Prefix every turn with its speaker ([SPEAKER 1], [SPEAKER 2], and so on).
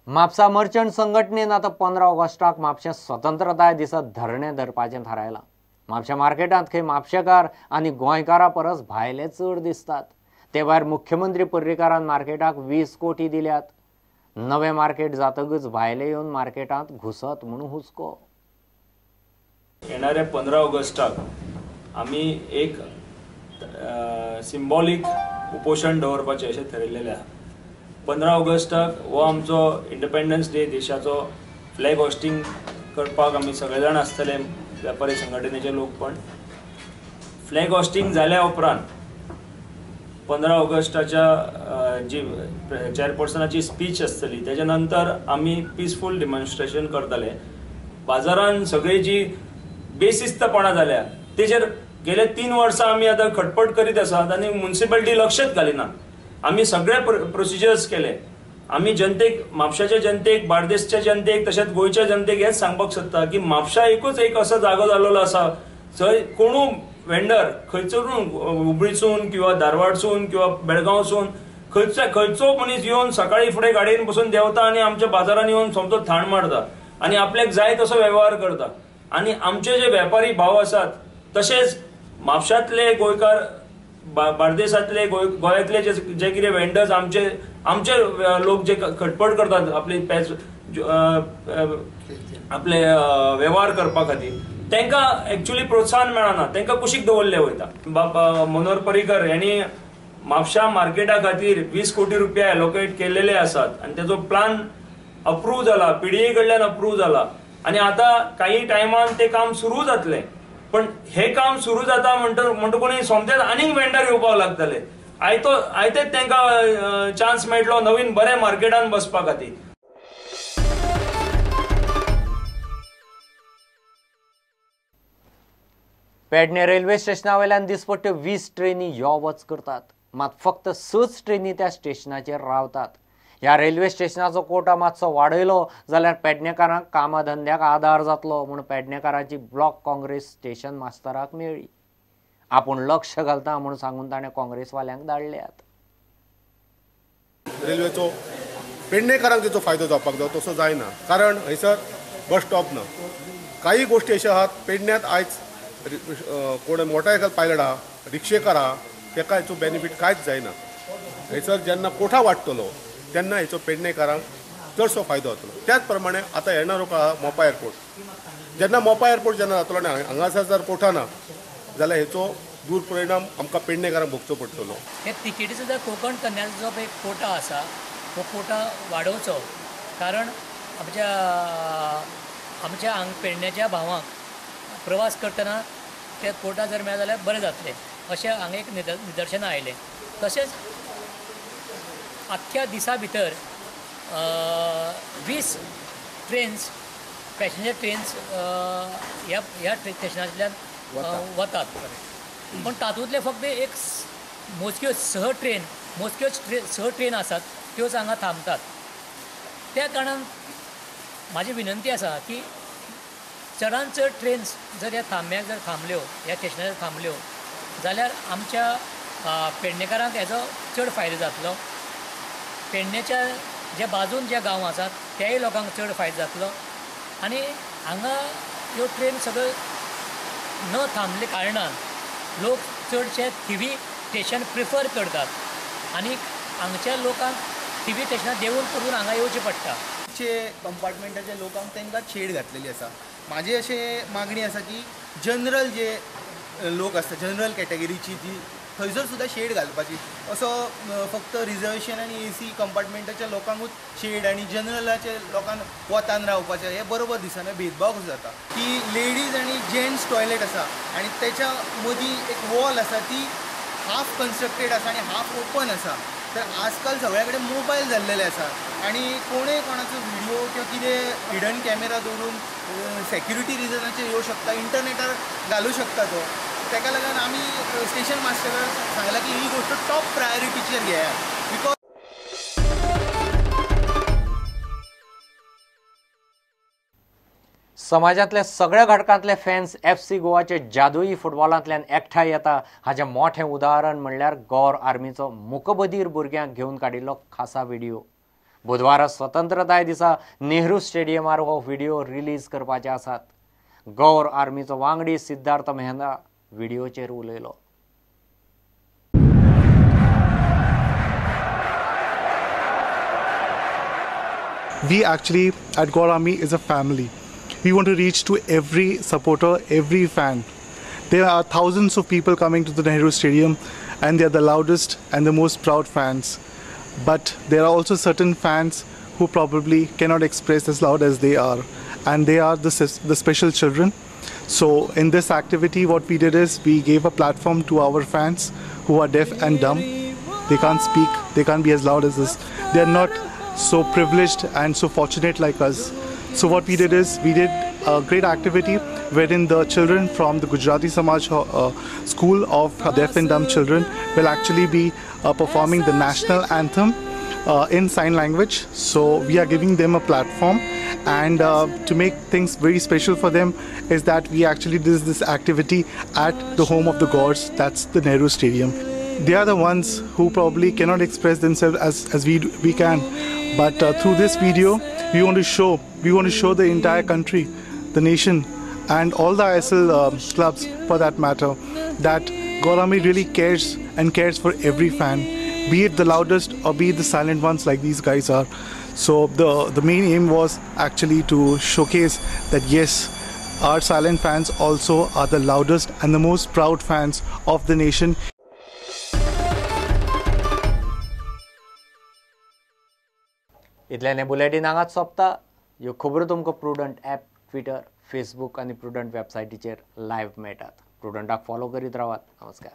[SPEAKER 1] Mapusa merchant संघटनेन आतां 15 ऑगस्टाक म्हापशें स्वतंत्रताय दिसा धरणें धरपाचें थारायलां। म्हापशें मार्केटांत खंय म्हापशेकार आनी गोंयकारां परस भायले चड दिसतात। ते भायर मुख्यमंत्री पर्रीकारान मार्केटाक 20 कोटी दिल्यात। नवें मार्केट जातकच भायले येवन मार्केटांत घुसत म्हूण हुस्को।
[SPEAKER 2] येणाऱ्या 15 ऑगस्टाक आमी एक सिम्बॉलीक उपोशण दवरपाचें अशें थारायिल्लें आसा। 15 ऑगस्टाक हो आमचो इंडिपेंडन्स डे, देशाचो फ्लॅग होस्टिंग करपाक आमी सगळे जाण आसतले, व्यापारी संघटनेचे लोक। पण फ्लॅग होस्टिंग जाल्या उपरांत 15 ऑगस्टाच्या जी चेअरपर्सनाची स्पीच आसतली तेच्या नंतर आमी पिसफूल डिमॉन्स्ट्रेशन करतले। बाजारान सगळी जी बेशिस्तपणा जाल्या तेचेर गेले 3 वर्सां आमी आतां खटपट करीत आसात आनी म्युनिसिपालिटी लक्षच घालिना। आमी सगळे प्रोसिजर्स केले। आमी जनतेक, म्हापशाच्या जनतेक, बार्देसच्या जनतेक, तशेंच गोंयच्या जनतेक हेच सांगपाक सोदता की म्हापशा एकूच एक असो जागो जाल्लो आसा जंय कोणू वेंडर खंयसरून हुबळीसून किंवा धारवाडसून किंवा बेळगांवसून खंयचो मनीस येवन सकाळी फुडें गाडयेन बसून देंवता आनी आमच्या बाजारान येवन सोमतो थाण मारता आनी आपल्याक जाय तसो वेव्हार करता। आनी आमचे जे वेपारी भाव आसात तशेंच म्हापशांतले गोंयकार, बार्देसांतले, गोंयांतले जे कितें वेंडर्स आमचे आमचे लोक जे खटपट करतात आपले पॅच आपले वेव्हार करपा खातीर तांकां एक्चुअली प्रोत्साहन मेळना, तांकां कुशीक दवरले वयता। बाबा मनोहर पर्रीकर यांनी म्हापशा मार्केटा खातीर 20 कोटी रुपया एलोकेट केलेले आसात आनी तेजो प्लान अप्रूव जाला, पीडीए कडल्यान अप्रूव जाला आनी आतां काही टायमान ते काम सुरू जातलें। पण हे काम सुरू जाता म्हणटकूच सोमतेच आनीक वेंडर येवपाक लागतले, आयतेच तांकां चान्स मेळटलो नवीन बऱ्या मार्केटान बसपा खातीर।
[SPEAKER 1] पेडणे रेल्वे स्टेशना वयल्यान दिसपट्ट्यो 20 ट्रेनी यो वच करतात, मात फक्त 6 ट्रेनी त्या स्टेशनाचेर रावतात। ह्या रेल्वे स्टेशनाचो कोटा मातसो वाडयलो जाल्यार पेडणेकारांक कामाधंद्याक आदार जातलो म्हूण पेडणेकारांची ब्लॉक काँग्रेस स्टेशन मास्तराक मेळ्ळी। आपूण लक्ष घालता म्हूण सांगून ताणें काँग्रेसवाल्यांक धाडल्यात।
[SPEAKER 3] रेल्वेचो पेडणेकारांक तेचो फायदो जावपाक जाय तसो जायना, कारण हयसर बस स्टॉप ना। काही गोष्टी अश्यो आहात पेडण्यांत आयज कोण मोटरसायकल पायलट आहा, रिक्षेकार आहा, तेका हेचो बेनिफीट कांयच जायना। हयसर जेन्ना कोठा वाडटलो तेन्ना हेचो पेडणेकारांक चडसो फायदो जातलो। त्याच प्रमाणे आतां येणारो काळ मोपा एअरपोर्ट, जेन्ना मोपा एअरपोर्ट जेन्ना जातलो आनी हांगासर जर कोठा ना जाल्यार हेचो दुरपरिणाम आमकां पेडणेकारांक भोगचो पडटलो।
[SPEAKER 4] हे तिकेटीचो जर कोंकण कन्याचो जो एक कोटा आसा तो कोटा वाडोवचो, कारण आमच्या आमच्या हांग पेडण्याच्या भावांक प्रवास करतना ते कोटा जर मेळ्ळा जाल्यार बरें जातलें अशें हांगा एक निदर्शनां आयलें। तशेंच आख्ख्या दिसा भितर 20 ट्रेन्स, पॅसेंजर ट्रेन्स ह्या ह्या स्टेशनांतल्यान वतात, पूण तातूंतले फक्त एक मोजक्यो 6 ट्रेन, मोजक्यो 6 ट्रेन आसात त्योच हांगा थांबतात। त्या कारणान म्हाजी विनंती आसा की चडान चड ट्रेन्स जर ह्या थांब्याक जर थांबल्यो, ह्या स्टेशनार थांबल्यो जाल्यार आमच्या पेडणेकारांक हेजो चड फायदो जातलो। पेडणेच्या जे बाजून जे गांव आसात तेय लोकांक चड फायदो जातलो आनी हांगा ह्यो ट्रेन सगळ्यो न थांबले कारणान लोक चडशे थिवी स्टेशन प्रिफर करतात आनी हांगच्या लोकांक थिवी स्टेशनार देंवून करून हांगा येवचें पडटा।
[SPEAKER 5] कंपार्टमेंटाच्या लोकांक तांकां छेड घातलेली आसा। म्हाजी अशें मागणी आसा की जनरल जे लोक आसता, जनरल कॅटेगरीची ती थंयसर सुद्दां शेड घालपाची, असो फक्त रिजर्वेशन आनी एसी कंपार्टमेंटाच्या लोकांकूच शेड आनी जनरलाच्या लोकांक वतान रावपाचें हें बरोबर दिसना, भेदभाव कसो जाता की लेडीज आनी जेंट्स टॉयलेट आसा आनी तेच्या मदीं एक वॉल आसा ती हाफ कन्स्ट्रक्टेड आसा आनी हाफ ओपन आसा। तर आजकाल सगळ्या कडेन मोबायल जाल्लेले आसा आनी कोणूय कोणाचो व्हिडिओ किंवा कितें हिडन कॅमेरा दवरून सेक्युरिटी रिजनाचेर येवं शकता, इंटरनेटार घालूं शकता तो। ताका लागून आमी स्टेशन मास्टराक सांगलां की ही गोश्ट टॉप प्रायोरिटीचेर घेयात because
[SPEAKER 1] समाजांतल्या सगळ्या घटकांतले फॅन्स FC गोवाचे जादुई फुटबॉलांतल्यान एकठांय येता हाचें मोठें उदाहरण म्हणल्यार गौर आर्मीचो मुकबधीर भुरग्यांक घेवन काडिल्लो खासा व्हिडिओ। बुधवारा स्वतंत्रताय दिसा नेहरू स्टेडियमार हो व्हिडिओ रिलीज करपाचे आसात. गौर आर्मीचो वांगडी सिद्धार्थ मेहंदा व्हिडिओचेर उलयलो.
[SPEAKER 6] We actually at Gaur Army is a family. We want to reach to every supporter, every fan. There are thousands of people coming to the Nehru Stadium and they are the loudest and the most proud fans. But there are also certain fans who probably cannot express as loud as they are, and they are the special children. So in this activity, what we did is we gave a platform to our fans who are deaf and dumb. They can't speak, they can't be as loud as us. They are not so privileged and so fortunate like us. So what we did is we did a great activity wherein the children from the Gujarati Samaj School of Deaf and Dumb Children will actually be performing the national anthem in sign language. So we are giving them a platform, and to make things very special for them is that we actually did this activity at the home of the gods, that's the Nehru Stadium. They are the ones who probably cannot express themselves as we can, but through this video we want to show the entire country, the nation, and all the ISL clubs for that matter, that Gaur Army really cares and cares for every fan, be it the loudest or be it the silent ones like these guys are. So the main aim was actually to showcase that yes, our silent fans also are the loudest and the most proud fans of the nation.
[SPEAKER 1] इतल्याने bulletin हांगाच सोंपता. ह्यो खबरो तुमकां prudent app, Twitter, Facebook आनी prudent वेबसायटीचेर live मेळटात. प्रुडंटाक follow करीत रावात. नमस्कार.